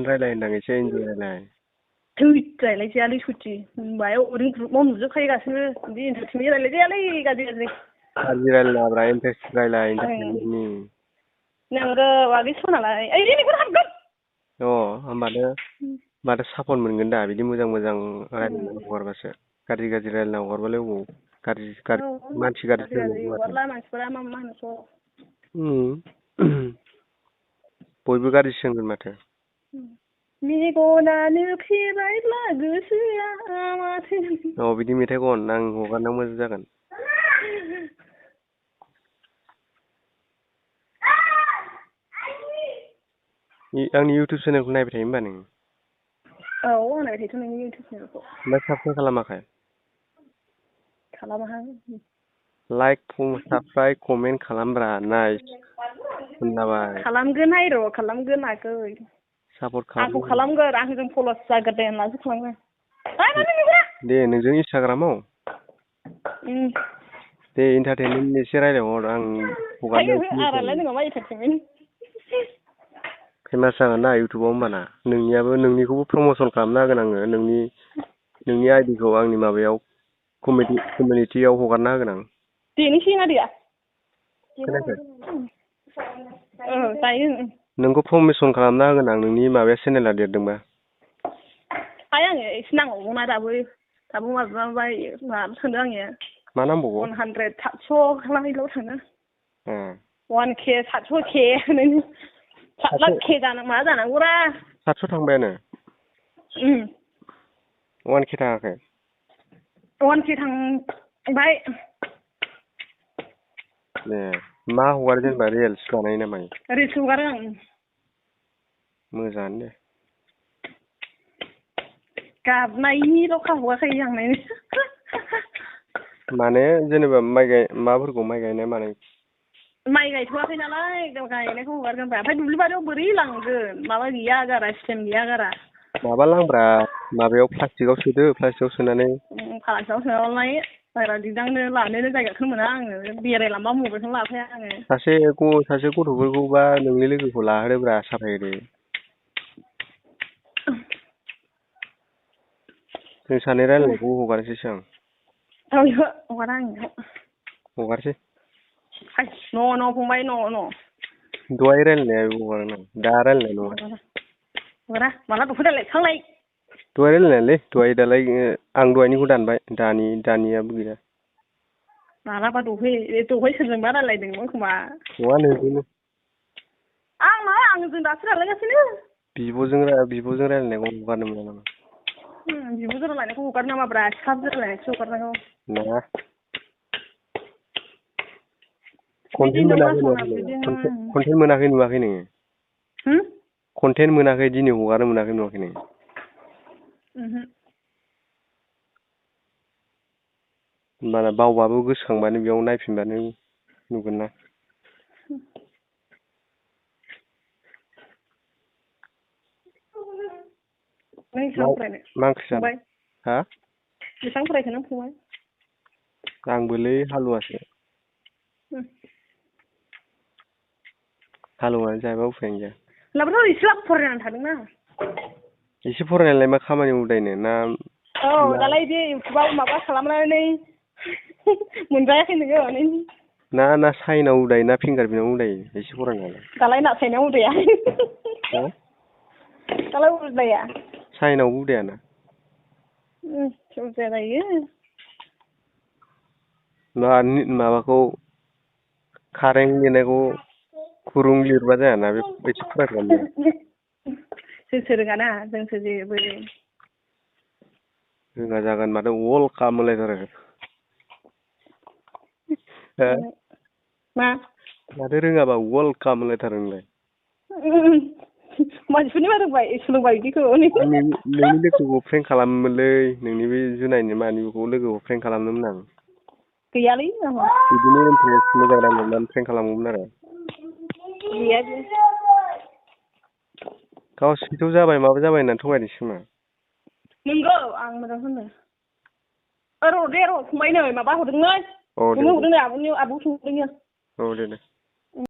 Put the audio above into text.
रायलाय होनदां एसे इन्जय रायलाय। रायलायजायालै सथि मायाव ओरैनो ग्रुपआव नुजोबखायो गासैबो बिदि इन्टारटेनमेन्ट रायलायजायालै गाज्रि गाज्रि रायलायनाङाब्रा इन्टारेस्ट रायलाय इन्टारटेनमेन्टनि। नोंरो मादै सनालाय ओइ नोगोर हाबगोन। होमबाथ' सापर्ट मोनगोन दा बिदि मोजां रायलायना हगारबासो। गाज्रि रायलायना हगारबालाय अबाव मानसि गाज्रि सोलोंगोन माथो। हगारला मानसिफोरा मा होनोथ'। बयबो गाज्रिसो होनगोन माथो। मेगनानो फेरायब्ला गोसोआ माथो। बिदि मेथाइ खन आं हगारना मोजां जागोन। आंनि इउटुब चेनेलखौ नायबाय थायो होमबा नों? औ आं नायबाय थायोथ' नोंनि इउटुब चेनेलखौ। ओमफ्राय साबस्क्राइब खालामाखै? खालामाहां। लाइक साबस्क्राइब कमेन्ट खालामब्रा नाइस खोनाबाय। खालामगोनहाय र' खालामगोन आगै। सापर्ट आंखौ खालाम। खालामगोन आंजों फल'वार्स जाग्रोदो होननासो खालामगोन। दे नोंजों इन्सटाग्रामाव? दे इन्टारटेनमेन्ट एसे रायलायहर आं रायलायनांगौ मा इन्टारटेनमेन्ट। फेमास जागोन ना इउटुबाव होमबाना नोंनिखौबो प्रमसन खालामना होगोन आङो नोंनि आइडिखौ आंनि माबायाव कमिउनिटियाव हगारना होगोन आं। देनोसै ना देया? खोनायाखै? जायो। नोंखौ प्रमसन खालामना होगोन आं नोंनि माबाया चेनेला देरदोंबा। आङो एसे नांबावगौना दाबो माबा सानदों आङो। मा नांबावगौ? 100 700 खालामहैल' थाङो। 1K 700K 7 लाख K मा जानांगौरा। 700 थांबायानो? 1K थाङाखै? 1K थांबाय। मा हगारो जेनेबा रिल्स बानायो ना मायो? रिल्स हगारो आं। मोजाङानो दे। गाबनायनिल' हगारखायो आं नायनो। माने जेनेबा माबाफोरखौ माइ गायनाय मानाय? माइ गायथ'वाखै नालाय गायनायखौ हगारगोन ओमफ्राय दुब्लि बारियाव बोरै लांगोन माबा गैया गारा सिस्टेम गैया गारा। माबा लांब्रा माबायाव प्लास्टिकआव सोदो प्लास्टिकआव सोनानै। प्लास्टिकआव सोनानै बारा दिन्दांनो लानोनो जायगाखौनो मोना आङो बेरायलांबा मबाइलखौनो लाफाया आङो। सासे गथ'फोरखौबा नोंनि लोगोखौ लाहोदोब्रा साफायदो। जों सानै रायलायनायखौ हगारनोसैसो आं। हगारा आङो। हगारसै। न' फंबाय न'। दहाय रायलायनाया हगारगोन आं दा रायलायनाय नङा। हगारा माला दखौ रायलायखांनाय। दहाय रायलायनायलै दालाय आं दहायनिखौ दानबाय दानियाबो गैया। मालाबा दहाय सोरजोंबा रायलायदोंमोन खोमा। नङा नोंजोंनो। आंजों दासो रायलायगासिनो। बिब'जों रायलायनायखौ हगारनो मोना नामा? बिब'जों रायलायनायखौ हगारनो नामाब्रा सिख्लाफोरजों रायलायनायखौसो हगारनांगौ। नङा। बिदि नङा सना बिदि कन्टेन्ट मोनाखै नुवाखै नोङो? कन्टेन्ट मोनाखै दिनै हगारनो मोनाखै नुवाखै नोङो? होमबाना बावबाबो गोसोखांबानो बेयाव नायफिनबानो नुगोन ना। नों बेसेबां फरायनाय? मा ओंख्रि जानाय? हा? बेसेबां फरायखो नों फंबाय? आंबोलै हालुवासो। हालुवानानै जायाबा उफायनो गैया। लाबोथ' एसेबाबो फरायनानै थादोंना। एसे फरायनायलाय मा खामानि उदायनो ना? दालाय बे इउटुबाव माबा खालामनानै मोनजायाखै नोङो? ना साइनाव उदायो ना फिंगार प्रिन्टआव उदायो एसे फरायनायालाय? दालाय ना साइनाव उदाया? हा? दालाय उदाया? साइनावबो उदायाना। उदायो। माबाखौ कारेन्ट लिरनायखौ खुरुं लिरबा जायाना बे एसे फरायबानो जाया। जोंसो रोङाना जोंसो जेबो। रोङा जागोन माथो अल काम होनलायथारो। मा? माथो रोङाबा वेलकाम होनलायथारो नोंलाय। मानसिफोरनि सोलोंबाय बिदिखौ। नोंनि लोगोखौ प्रेंक खालामोमोनलै नोंनि बे जुनायनि मानिखौ लोगोखौ प्रेंक खालामदोंमोन आं। गैयालै आंहा। बिदिनो इन्टारेस्ट मोजां रायलायनानै प्रेंक खालामगौमोन आरो। गैया। गावस्राथ' जाबाय माबा जाबाय होननानै थगायदोंसो खोमा। नंगौ आं मोजां होनो। र' फंबाय नै माबा हरदोंमोन। औ दे हरदों आब' सोंहरदों। औ दे।